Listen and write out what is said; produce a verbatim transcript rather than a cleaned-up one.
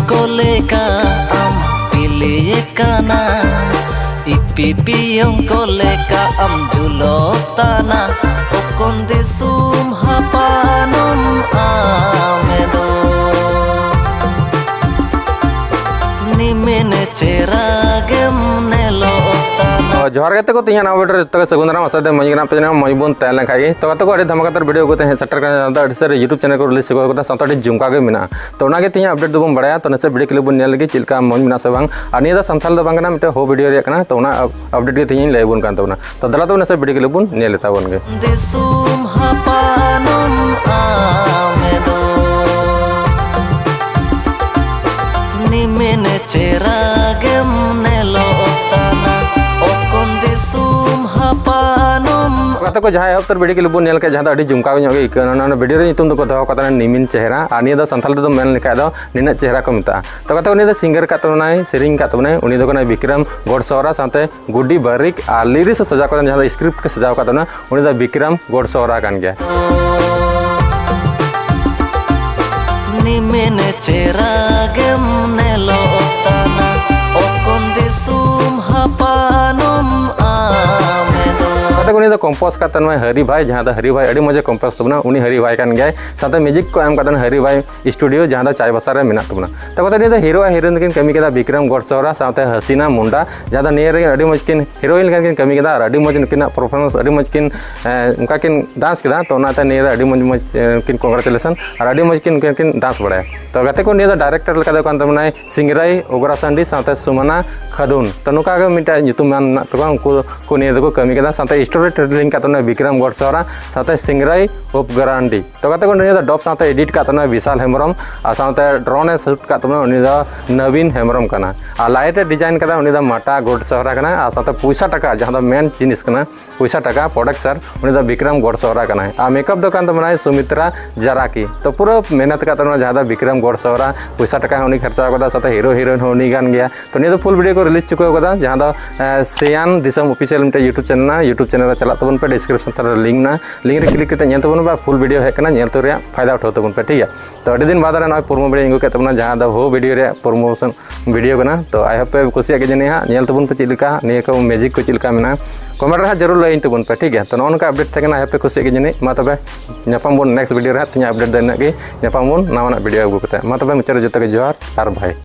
ᱠᱚ ᱞᱮᱠᱟ ᱟᱢ ᱯᱤᱞᱤᱭᱮ ᱠᱟᱱᱟ, ᱤᱯᱤ ᱯᱤᱭᱚᱝ ᱠᱚ ᱞᱮᱠᱟ ᱟᱢ ᱡᱩᱞᱚᱜ ᱛᱟᱱᱟ, ᱚᱠᱚᱱ ᱫᱤᱥᱚᱢ ᱦᱟᱯᱟᱱᱚᱢ ᱟᱢᱮ ᱫᱚ᱾ ᱱᱤᱢᱤᱱ ᱪᱮᱨᱟ ᱜᱮᱢ ᱱᱮᱞᱚᱜ ᱛᱟᱱᱟ᱾ ᱡᱚᱦᱟᱨ ᱜᱟᱛᱮ ᱠᱚ, ᱛᱮᱦᱮᱧᱟᱜ ᱱᱟᱣᱟ video ᱨᱮ ᱡᱚᱛᱚ ᱜᱮ ᱥᱟᱹᱜᱩᱱ ᱫᱟᱨᱟᱢ᱾ ᱟᱥᱟ ᱫᱚ ᱢᱚᱡᱽ ᱜᱮ ᱢᱮᱱᱟᱜ ᱯᱮ, ᱢᱚᱡᱽ ᱵᱚᱱ ᱛᱟᱦᱮᱸ ᱞᱮᱱ ᱠᱷᱟᱡ ᱜᱮ᱾ ᱛᱚ ᱜᱟᱛᱮ ᱠᱚ, ᱟᱹᱰᱤ ᱫᱷᱟᱢᱟᱠᱟᱫᱟᱨ video ᱠᱚᱛᱮ ᱦᱮᱡ ᱥᱮᱴᱮᱨ ᱠᱟᱱᱟ, ᱡᱟᱦᱟᱸ ᱫᱚ ᱟᱹᱰᱤ ᱥᱟᱹᱨᱤ YouTube channel ᱠᱚ release ᱪᱟᱵᱟ ᱠᱟᱫᱟ, ᱥᱟᱶᱛᱮ ᱟᱹᱰᱤ ᱡᱷᱩᱢᱠᱟ ᱜᱮ ᱢᱮᱱᱟᱜᱼᱟ᱾ ᱛᱚ ᱚᱱᱟᱜᱮ ᱛᱮᱦᱮᱧᱟᱜ update ᱫᱚᱵᱚᱱ ᱵᱟᱲᱟᱭᱟ᱾ ᱛᱚ ᱱᱟᱥᱮ video clip ᱵᱚᱱ ᱧᱮᱞ ᱞᱮᱜᱮ, ᱪᱮᱫ ᱞᱮᱠᱟ ᱢᱚᱡᱽ ᱢᱮᱱᱟᱜᱼᱟ ᱥᱮ ᱵᱟᱝ᱾ ᱟᱨ ᱱᱤᱭᱟᱹ ᱫᱚ ᱥᱟᱱᱛᱷᱟᱞ ᱫᱚ ᱵᱟᱝ ᱠᱟᱱᱟ, ᱢᱤᱫᱴᱮᱱ ᱦᱚ video ᱨᱮᱭᱟᱜ ᱠᱟᱱᱟ᱾ ᱛᱚ ᱚᱱᱟ update ᱜᱮ ᱛᱮᱦᱮᱧ ᱤᱧ ᱞᱟᱹᱭ ᱟᱵᱚᱱ ᱠᱟᱱ ᱛᱟᱵᱚᱱᱟ᱾ ᱛᱚ ᱫᱮᱞᱟ ᱛᱚᱵᱮ ᱱᱟᱥᱮ video clip ᱵᱚᱱ ᱧᱮᱞ ᱞᱮ ᱛᱟᱵᱚᱱ ᱜᱮ᱾ ᱫᱤᱥᱚᱢ ᱦᱟᱯᱟᱱᱚᱢ ᱟᱢᱮ ᱫᱚ, ᱱᱤᱢᱤᱱ ᱪᱮᱨᱟ ᱜᱮᱢ ᱱᱮᱞᱚᱜ ᱛᱟᱱᱟ, ᱚᱠᱚᱱ ᱫᱤᱥᱚᱢ ᱦᱟᱯᱟᱱᱚᱢ᱾ ᱜᱟᱛᱮ ᱠᱚ, ᱡᱟᱦᱟᱸ ᱮᱦᱚᱵ ᱩᱛᱟᱹᱨ video clip ᱵᱚᱱ ᱧᱮᱞ ᱠᱮᱫ, ᱡᱟᱦᱟᱸ ᱫᱚ ᱟᱹᱰᱤ ᱡᱷᱩᱢᱠᱟᱣ ᱧᱚᱜ ᱜᱮ ᱟᱹᱭᱠᱟᱹᱣ ᱮᱱᱟ, ᱚᱱᱟ video ᱨᱮ ᱧᱩᱛᱩᱢ ᱫᱚᱠᱚ ᱫᱚᱦᱚ ᱠᱟᱫᱟ ᱱᱤᱢᱤᱱ ᱪᱮᱦᱨᱟ, ᱟᱨ ᱱᱤᱭᱟᱹ ᱫᱚ ᱥᱟᱱᱛᱟᱲ ᱛᱮᱫᱚ ᱢᱮᱱ ᱞᱮᱠᱷᱟᱡ ᱫᱚ ᱱᱤᱱᱟᱹᱜ ᱪᱮᱦᱨᱟ ᱠᱚ ᱢᱮᱛᱟᱜᱼᱟ᱾ ᱛᱚ ᱜᱟᱛᱮ ᱠᱚ, ᱩᱱᱤ ᱫᱚ singer ᱠᱟᱫ ᱛᱟᱵᱚᱱᱟᱭ, ᱥᱮᱨᱮᱧ ᱠᱟᱫ ᱛᱟᱵᱚᱱᱟᱭ, ᱩᱱᱤ ᱫᱚ ᱠᱟᱱᱟᱭ ᱵᱤᱠᱨᱚᱢ ᱜᱚᱰᱥᱚᱦᱨᱟ, ᱥᱟᱶᱛᱮ ᱜᱩᱰᱰᱤ ᱵᱟᱨᱤᱠ ᱟᱨ lyrics ᱮ ᱥᱟᱡᱟᱣ ᱠᱟᱫᱟ, ᱡᱟᱦᱟᱸ ᱫᱚ script ᱮ ᱥᱟᱡᱟᱣ ᱠᱟᱫ ᱛᱟᱵᱚᱱᱟ, ᱩᱱᱤ ᱫᱚ ᱵᱤᱠᱨᱚᱢ ᱜᱚᱰᱥᱚᱦᱨᱟ ᱠᱟᱱ ᱜᱮᱭᱟ᱾ ᱱᱤᱢᱤᱱ ᱪᱮᱨᱟ ᱜᱮᱢ ᱱᱮᱞᱚᱜ ᱛᱟᱱᱟ, ᱚᱠᱚᱱ ᱫᱤᱥᱚᱢ ᱦᱟᱯᱟᱱᱚᱢ ᱟᱢᱮ ᱫᱚ᱾ ᱜᱟᱛᱮ ᱠᱚ, ᱩᱱᱤ ᱫᱚ compose ᱠᱟᱫ ᱛᱟᱵᱚᱱᱟᱭ ᱦᱟᱹᱨᱤ ᱵᱷᱟᱭ, ᱡᱟᱦᱟᱸ ᱫᱚ ᱦᱟᱹᱨᱤ ᱵᱷᱟᱭ ᱟᱹᱰᱤ ᱢᱚᱡᱽ ᱮ compose ᱛᱟᱵᱚᱱᱟ, ᱩᱱᱤ ᱦᱟᱹᱨᱤ ᱵᱷᱟᱭ ᱠᱟᱱ ᱜᱮᱭᱟᱭ᱾ ᱥᱟᱶᱛᱮ music ᱠᱚ ᱮᱢ ᱠᱟᱫᱟ ᱦᱟᱹᱨᱤ ᱵᱷᱟᱭ studio, ᱡᱟᱦᱟᱸ ᱫᱚ ᱪᱟᱭᱵᱟᱥᱟ ᱨᱮ ᱢᱮᱱᱟᱜ ᱛᱟᱵᱚᱱᱟ᱾ ᱛᱚ ᱜᱟᱛᱮ, ᱱᱤᱭᱟᱹ ᱫᱚ hero ᱟᱨ heroine ᱫᱚᱠᱤᱱ ᱠᱟᱹᱢᱤ ᱠᱮᱫᱟ ᱵᱤᱠᱨᱚᱢ ᱜᱚᱰᱥᱚᱦᱨᱟ ᱥᱟᱶᱛᱮ ᱦᱟᱥᱤᱱᱟ ᱢᱩᱱᱰᱟ, ᱡᱟᱦᱟᱸ ᱫᱚ ᱱᱤᱭᱟᱹ ᱨᱮ ᱟᱹᱰᱤ ᱢᱚᱡᱽ ᱠᱤᱱ heroine ᱞᱮᱠᱟ ᱠᱤᱱ ᱠᱟᱹᱢᱤ ᱠᱮᱫᱟ ᱟᱨ ᱟᱹᱰᱤ ᱢᱚᱡᱽ ᱱᱩᱠᱤᱱᱟᱜ performance, ᱟᱹᱰᱤ ᱢᱚᱡᱽ ᱠᱤᱱ, ᱮᱸ, ᱚᱱᱠᱟ ᱠᱤᱱ dance ᱠᱮᱫᱟ᱾ ᱛᱚ ᱚᱱᱟᱛᱮ ᱱᱤᱭᱟᱹ ᱨᱮ ᱟᱹᱰᱤ ᱢᱚᱡᱽ ᱢᱚᱡᱽ, ᱮᱸ, ᱠᱤᱱ congratulation ᱟᱨ ᱟᱹᱰᱤ ᱢᱚᱡᱽ ᱠᱤᱱ, ᱠᱤᱱ, ᱠᱤᱱ dance ᱵᱟᱲᱟᱭᱟ᱾ ᱛᱚ ᱜᱟᱛᱮ ᱠᱚ, ᱱᱤᱭᱟᱹ ᱫᱚ director ᱞᱮᱠᱟ ᱫᱚ ᱠᱟᱱ ᱛᱟᱵᱚᱱᱟᱭ ᱥᱤᱝᱨᱟᱭ ᱩᱜᱨᱟᱥᱟᱱᱰᱤ ᱥᱟᱶᱛᱮ ᱥᱩᱢᱟᱱᱟ ᱠᱷᱟᱫᱩᱱ᱾ ᱛᱚ ᱱᱚᱝᱠᱟ ᱜᱮ ᱢᱤᱫᱴᱟᱝ ᱧᱩᱛᱩᱢᱟᱱ ᱢᱮᱱᱟᱜ ᱛᱟᱠᱚᱣᱟ, ᱩᱱᱠᱩ ᱠᱚ ᱱᱤᱭᱟᱹ ᱫᱚᱠᱚ ᱠᱟᱹᱢᱤ ᱠᱮᱫᱟ᱾ ᱥᱟᱶᱛᱮ story telling ᱠᱟᱫ ᱛᱟᱵᱚᱱᱟᱭ ᱵᱤᱠᱨᱚᱢ ᱜᱚᱰᱥᱚᱦᱨᱟ ᱥᱟᱶᱛᱮ ᱥᱤᱝᱨᱟᱭ ᱩᱯᱜᱨᱟᱱᱰᱤ᱾ ᱛᱚ ᱜᱟᱛᱮ ᱠᱚ, ᱱᱤᱭᱟᱹ ᱫᱚ dub ᱥᱟᱶᱛᱮ edit ᱠᱟᱜ ᱛᱟᱵᱚᱱᱟ ᱵᱤᱥᱟᱞ ᱦᱮᱢᱵᱨᱚᱢ, ᱟᱨ ᱥᱟᱶᱛᱮ drone ᱮ shoot ᱠᱟᱜ ᱛᱟᱵᱚᱱᱟ, ᱩᱱᱤ ᱫᱚ ᱱᱚᱵᱤᱱ ᱦᱮᱢᱵᱨᱚᱢ ᱠᱟᱱᱟ᱾ ᱟᱨ light ᱮ design ᱠᱟᱫᱟ, ᱩᱱᱤ ᱫᱚ ᱢᱟᱴᱟ ᱜᱚᱰᱥᱚᱦᱨᱟ ᱠᱟᱱᱟ᱾ ᱟᱨ ᱥᱟᱶᱛᱮ ᱯᱚᱭᱥᱟ ᱴᱟᱠᱟ, ᱡᱟᱦᱟᱸ ᱫᱚ main ᱡᱤᱱᱤᱥ ᱠᱟᱱᱟ, ᱯᱚᱭᱥᱟ ᱴᱟᱠᱟ producer, ᱩᱱᱤ ᱫᱚ ᱵᱤᱠᱨᱚᱢ ᱜᱚᱰᱥᱚᱦᱨᱟ ᱠᱟᱱᱟᱭ᱾ ᱟᱨ makeup ᱫᱚ ᱠᱟᱱ ᱛᱟᱵᱚᱱᱟᱭ ᱥᱩᱢᱤᱛᱨᱟ ᱡᱟᱨᱟᱠᱤ᱾ ᱛᱚ ᱯᱩᱨᱟᱹ ᱢᱮᱦᱱᱚᱛ ᱠᱟᱜ ᱛᱟᱵᱚᱱᱟ, ᱡᱟᱦᱟᱸ ᱫᱚ ᱵᱤᱠᱨᱚᱢ ᱜᱚᱰᱥᱚᱦᱨᱟ, ᱯᱚᱭᱥᱟ ᱴᱟᱠᱟ ᱦᱚᱸ ᱩᱱᱤ ᱠᱷᱚᱨᱪᱟ ᱠᱟᱫᱟ, ᱥᱟᱶᱛᱮ hero heroine ᱦᱚᱸ ᱩᱱᱤ ᱠᱟᱱ ᱜᱮᱭᱟ᱾ ᱛᱚ ᱱᱤᱭᱟᱹ ᱫᱚ full video ᱠᱚ release ᱪᱩᱠᱟᱹᱣ ᱠᱟᱫᱟ, ᱡᱟᱦᱟᱸ ᱫᱚ, ᱮ, ᱥᱮᱭᱟᱱ ᱫᱤᱥᱚᱢ official ᱢᱤᱫᱴᱮᱡ YouTube channel ᱢᱮᱱᱟᱜᱼᱟ, YouTube channel ᱨᱮ ᱪᱟᱞᱟᱜ ᱛᱟᱵᱚᱱ ᱯᱮ, description ᱛᱟᱞᱟ ᱨᱮ link ᱢᱮᱱᱟᱜᱼᱟ, link ᱨᱮ click ᱠᱟᱛᱮ ᱧᱮᱞ ᱛᱟᱵᱚᱱ ᱯᱮ, full video ᱦᱮᱡ ᱠᱟᱱᱟ, ᱧᱮᱞ ᱛᱩᱫ ᱨᱮᱭᱟᱜ ᱯᱷᱟᱭᱫᱟ ᱩᱴᱷᱟᱹᱣ ᱛᱟᱵᱚᱱ ᱯᱮ, ᱴᱷᱤᱠ ᱜᱮᱭᱟ᱾ ᱛᱚ ᱟᱹᱰᱤ ᱫᱤᱱ ᱵᱟᱫ ᱨᱮ ᱱᱚᱜᱼᱚᱭ promo video ᱤᱧ ᱟᱹᱜᱩ ᱠᱮᱫ ᱛᱟᱵᱚᱱᱟ, ᱡᱟᱦᱟᱸ ᱫᱚ ᱦᱳ video ᱨᱮᱭᱟᱜ promotion video ᱠᱟᱱᱟ᱾ ᱛᱚ I hope ᱯᱮ ᱠᱩᱥᱤᱭᱟᱜ ᱜᱮ ᱡᱟᱹᱱᱤᱡ ᱦᱟᱸᱜ, ᱧᱮᱞ ᱛᱟᱵᱚᱱ ᱯᱮ ᱪᱮᱫ ᱞᱮᱠᱟ, ᱱᱤᱭᱟᱹ ᱠᱚ magic ᱠᱚ ᱪᱮᱫ ᱞᱮᱠᱟ ᱢᱮᱱᱟᱜᱼᱟ, comment ᱨᱮ ᱦᱟᱸᱜ ᱡᱟᱹᱨᱩᱲ ᱞᱟᱹᱭᱟᱹᱧ ᱛᱟᱵᱚᱱ ᱯᱮ, ᱴᱷᱤᱠ ᱜᱮᱭᱟ᱾ ᱛᱚ ᱱᱚᱜᱼᱚ ᱱᱚᱝᱠᱟ update ᱛᱟᱦᱮᱸ ᱠᱟᱱᱟ, I hope ᱯᱮ ᱠᱩᱥᱤᱭᱟᱜ ᱜᱮ ᱡᱟᱹᱱᱤᱡ᱾ ᱢᱟ ᱛᱚᱵᱮ ᱧᱟᱯᱟᱢ ᱵᱚᱱ next video ᱨᱮ ᱦᱟᱸᱜ, ᱛᱮᱦᱮᱧᱟᱜ update ᱫᱚ ᱤᱱᱟᱹᱜ ᱜᱮ, ᱧᱟᱯᱟᱢ ᱵᱚᱱ ᱱᱟᱣᱟᱱᱟᱜ video ᱟᱹᱜᱩ ᱠᱟᱛᱮ᱾ ᱢᱟ ᱛᱚᱵᱮ ᱢᱩᱪᱟᱹᱫ ᱨᱮ ᱡᱚᱛᱚ ᱜᱮ ᱡᱚᱦᱟᱨ ᱟᱨ bye᱾